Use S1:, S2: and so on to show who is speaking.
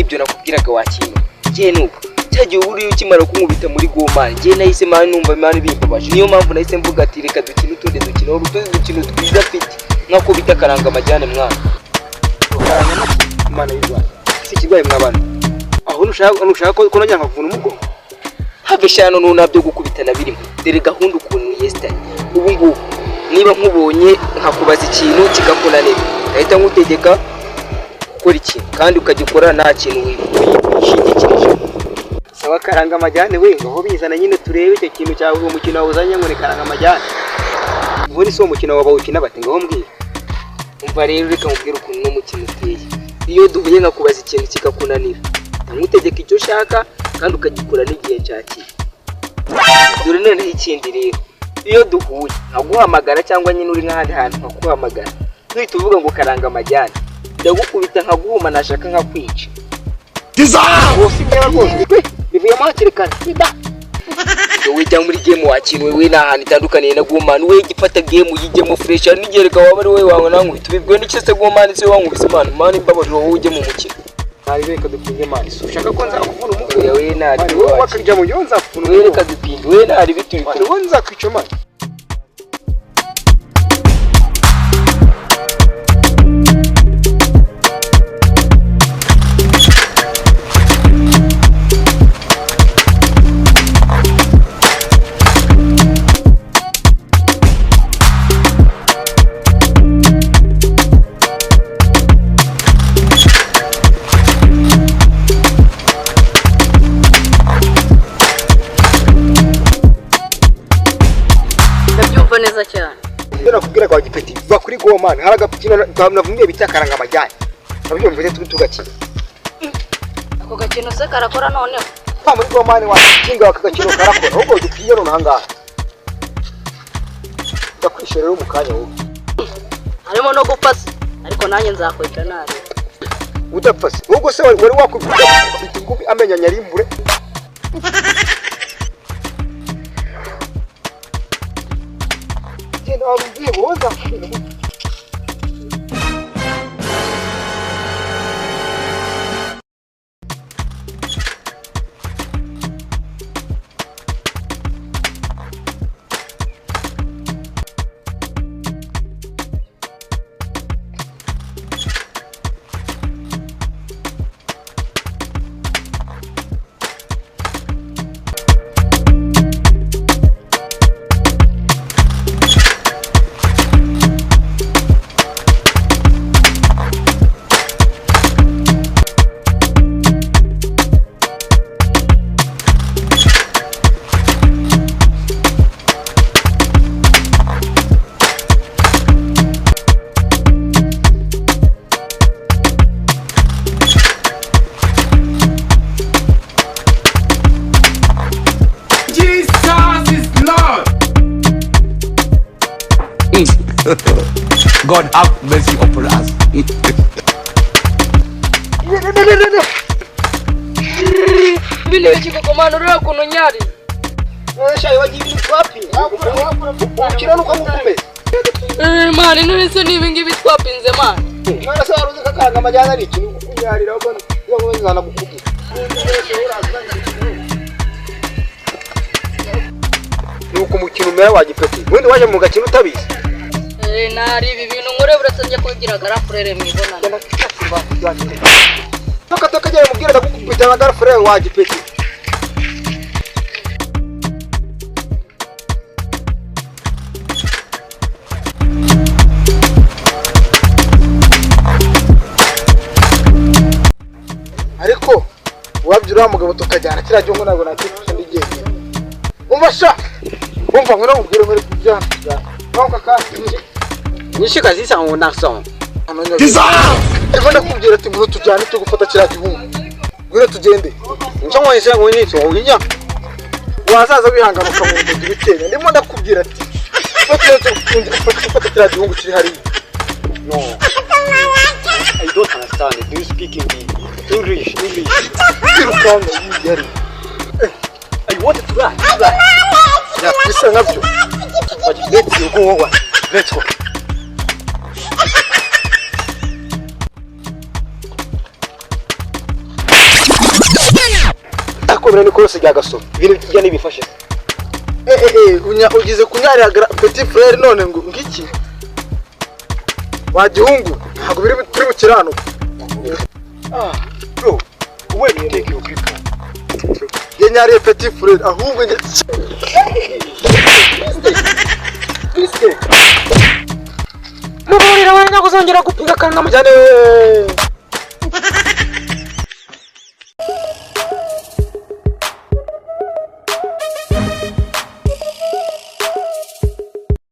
S1: Nibyo nakubwiraga wakintu. Njye nuko cyagiye uburiye ukimara kunkubita muri gomani, njye nahise man numva man bimbabaje. Niyo mpamvu nahise mvuga ati reka dukine utundi dukino, utundi dukino twiza mfite nk'ako bita karanga amajyane mwana.
S2: Imana y'u Rwanda si ikirwaye mwabana aho nushaka ko nongera nkakuvuna umugongo.
S1: Have shano nunabyo gukubitana birimo. Dore gahunda ukuntu yesitanye ubu ngubu, niba nkubonye nkakubaza ikintu kikakunanira, ndahita nkutegeka gukora ikintu kandi ukagikora nta kintu wishingikirije.
S2: Sawa karanga amajyane we, ngaho bizana nyine turebe icyo kintu cyawe, uwo mukino wawuzanye ngo ni karanga amajyane. Ubundi si uwo mukino wawe bawukina bate? Ngaho mbwira.
S1: Umva rero, reka nkubwire ukuntu uno mukino uteye. Iyo duhuye nkakubaza ikintu kikakunanira, nkutegeka icyo ushaka kandi ukagikora n'igihe nshakiye. Dore noneho ikindi rero, iyo duhuye nkaguhamagara cyangwa nyine uri nk'ahandi hantu nkaguhamagara, ntuhite uvuga ngo karanga amajyane, ndagukubita nkaguhuma nashaka nkakwica.
S2: Uwo si mbeba rwose we, bivuyemo hakiri kare sida.
S1: Wowe jya muri game wakinwe we, nta hantu itandukaniye na gomani. We gifata game uyijyemo fresh, hari n'igihe reka waba ari wowe wawe nankubita, ubibwiwe n'iki se? Gomani se wankubise man man imbabarira, wowe ujye mu mukino.
S2: Ntari, reka dupinge man, ushaka ko nzakuvuna umugongo?
S1: Oya we ntari.
S2: Man, wowe wakajya mu gihe nzakuvuna
S1: We
S2: umugongo.
S1: Reka dupinge, we ntari bituri.
S2: Man, wowe nzakwica man.
S3: Ndabyumva neza cyane.
S2: Ibyo nakubwira kwa gipeti, va kuri gomani, hari agakino navumbuye bita karanga amajyane, urabyumva ute? Tugakina.
S3: Ako gakino se karakora noneho?
S2: Va muri gomani wakinga, aka gakino karakora. Ahubwo dupinge none ahangaha, ndakwishe rero mu kanya wowe.
S3: Harimo no gupfa se? Ariko nanjye nzakwica nabi.
S2: Udapfa se? Ahubwo se wari wakubita ingumi amenyo nyarimbure? Genda wabibwiye wowe nzakubwira.
S4: Jesus is Lord.
S5: God have mercy upon us.
S3: Bino biki man? Ureba ukuntu nyari.
S2: Shayi wagiye ibintu wapi? Umukino nuko ngukomeza.
S3: Eh man, none se ni ibi ngibi twapinze man?
S2: Mwana se waruzi ko akaranga amajyane ari ikintu kukunyarira, ahubwo niba ngo nzanagukubita. Nuko umukino umera wa gipeti, ubundi waje mu gakino utabizi.
S3: Eh, nari ibi bintu nkore, buretse njya kubigira garafurere mwibonana.
S2: Toka toka, jya mubwira ndagukubita na garafurere wa gipeti. Ariko wabyo uriya mugabo tukajyana kiriya gihugu, ntabwo nakifasha ndi jyenyine. Umva sha, umva ngwino nkubwire muri kujyana tujyana ntabwo kandi.
S6: Nishika zisa ngo nason.
S2: Ndimo ndakubwira ati ngwino tujyane tugufata kiriya gihugu, ngwino tugende.
S6: Nchongwa ise ngo ni tso nginya.
S2: Wazaza wihangana ukamwumva ibitenya. Ndimo ndakubwira ati ngwino tugende gufata kiriya gihugu kiri hariya.
S6: No. I don't understand. Do you speak in the English? English.
S2: Kwirukanka yari.
S6: I want to run. Run.
S2: Ya bisa nkabyo.
S6: But let's go. Let's go. Ndikomera n'ikorosi rya gasoro. Ibintu bijya n'ibifashe.
S2: Ugize kunyarira petit frere none ngo ngiki wa gihungu ntabwo biri turi bukiranuka.
S6: Bro, where do you take your people?
S2: Njye nyariye petit frere ahubwo njye
S1: Muburira we ntabwo uzongera gupiga kandi namujyane.